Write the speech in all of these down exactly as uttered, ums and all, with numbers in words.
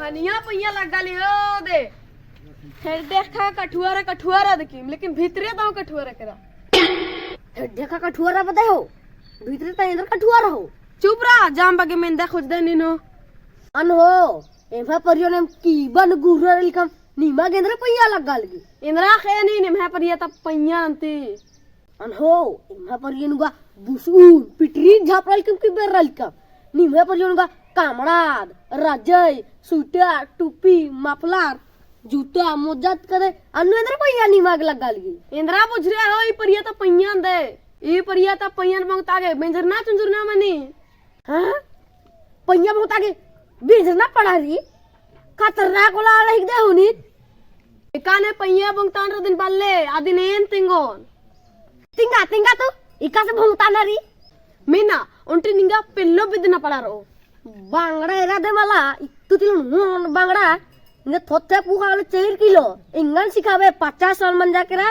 अनिया पइया लग्गा ली हो दे। हेड्डे खा कठुआरा, कठुआरा देखिम, लेकिन भितरे ताहूँ कठुआरा केरा। हेड्डे खा कठुआरा बदे हो, भितरे ता एन्दर कठुआरा हो। चुप रहा, जाम बग्गे मेंदा खोज दे नीन हो। अन हो, एम्है परियो ने कीबन गुर्रा रलकम, निमा गे एन्दरा पइया लग्गा लगी। एन्दरा खे नीन, एम्है परिया ता पइया नन्ती। अन हो, एम्है परिया नुगा बुसुन, पिटरी झापरा लकम की बेर लकम। निम्है परिया नुगा कामड़ाद, रजई, सूटा, टुपी, मफलर, जूता, मोजा कदे, अन्नु एन्दरा पइया निमा गे लग्गा लगी। एन्दरा बुझरे हो, ई परिया ता पइया दे। ई परिया ता पइया बोंगता गे, बेंजरना चुंजुरना मनी। हाँ? पइया बोंगता गे, बेंजरना पड़ा रई? खतरनाक वाला आला हिकदे हुनित। एकाने पइया बोंगतान रअदिन बल्ले, अदिन एन तिंगोन। तिंगा, तिंगा तो, एकासे बोंगतान रई। मीना, ओन्टे निंगा पेल्लो बिदना पड़ा रओ। बांगड़ा एरा दे मला, इत्तु तिलन हुन बांगड़ा, निंगा थोथे पुखा वाले चइर किलो, एंगन सिखाबे पचास साल मंजा केरा,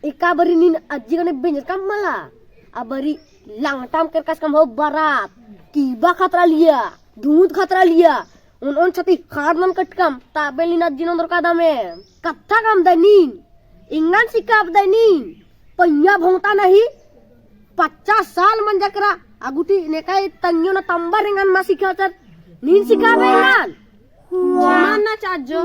एका बारी नीन अज्जी गने बेंजरकम मला, आ बारी लंगटाम केरकसकम हो बरात, कीबा खतरा लिया, धूंध खतरा लिया, ओन ओन छती खार नन कटकम, ताबे नीन अज्जी नन्दर कादमे। कत्था कमदय नीन, एंगन सिखाबदय नीन, पइया भोंगता नहीं, पचास साल मंजा केरा, अगुटी नेकाई तंग्यो ना तम्बर एंगन मा सिखाचर, नीन सिखाबे एंगन। जमाना चाज्जो।